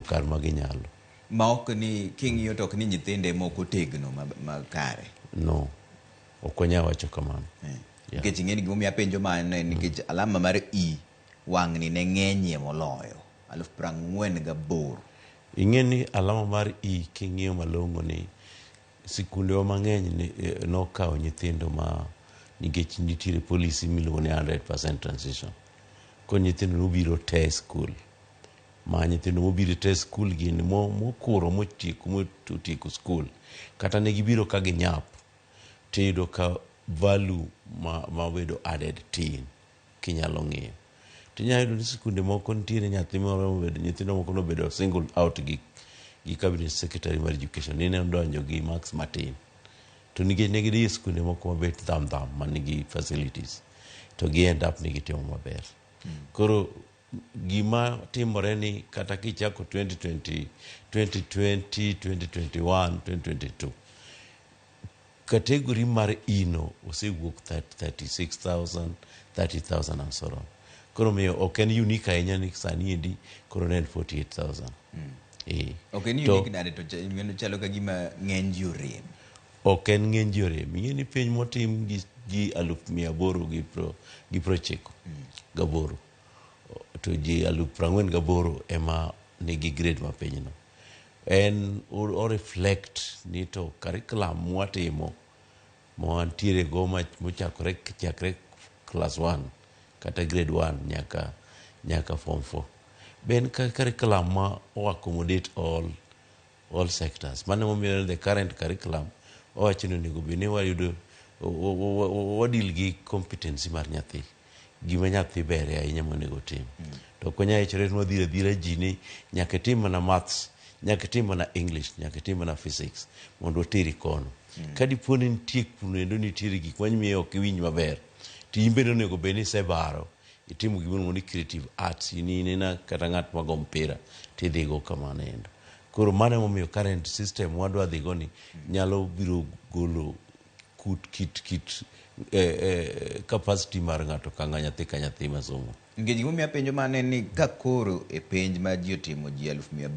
kar ma ginyalo. Ma ok ni king'iyo to ok ni nyithinde moko otegno ma kare. No, ok wanyal wacho kamano. Yeah. Nikech ing'e ni gimomiyo apenjo mano en nikech alama mar E wang'ni ne ng'enyie moloyo 48,000. Ing'e ni alama mar E king'iyo malong'o ni sikundewa mang'eny nokawo nyithindo ma nikech nitiere policy miluongo ni 100% transition. Koro nyithindo nobiro te e skul. Ma nyithindo mobiro te e skul gin mokuro motieko motieko skul. Kata ne gibiro ka ginyap, tiyudo ka value ma bedo added tin kinyalo ng'iyo. Tinyalo yudo ni sikunde moko nitiere nyathi moro mobedo, nyithindo moko nobedo single out gi cabinet secretary mar education ni ne odonjo gi marks matin. To nikech ne gidhi e sikunde moko mabet dham dham manigi facilities, to gi end up ni gitimo maber. Koro gima timore ni kata kichako 2020, 2020, 2021, 2022, category mar E no osewuok 36,000, 30,000 and so on. Koro miyo ok en unique ahinya ni sani endi koro ne en 48,000. Ok en unique nade to chalo ka gima ng'eny ji orem. Ok en ng'eny ji orem. Ing'e ni penj motim gi ji 800,000 gi 98. To ji 48,000 ema nigi grade mapiny no. En o reflect ni to curriculum mwatimo mwantiere go mochakore chakre class 1 kata grade 1 nyaka form 4. Be en curriculum ma o accommodate all sectors. Mano emomiyo the current curriculum owacho ni onego bed ni wayudo wadeal gi competency mar nyathi. Gima nyathi bere ahinya monego otim. To ok wanyal wachore ni wadhiro adhira ji ni nyaka itim mana maths, nyaka itim mana English, nyaka itim mana physics mondo wateri kono. Ka dipo ni nitie kuno endo nitiere gik mamiyo ok iwinj maber, to in bende onego bed ni isebaro itimo gima iluongo ni creative arts, in inena kata ng'at mago mpira tidhigo kamano endo. Koro mano emomiyo current system wadwa dhigo ni nyalo biro golo kut kit capacity mar ng'ato ka nyathi ka nyathi masomo. Nikech gimomiyo apenjo mano en ni ka koro e penj ma ji otimo ji 800,000.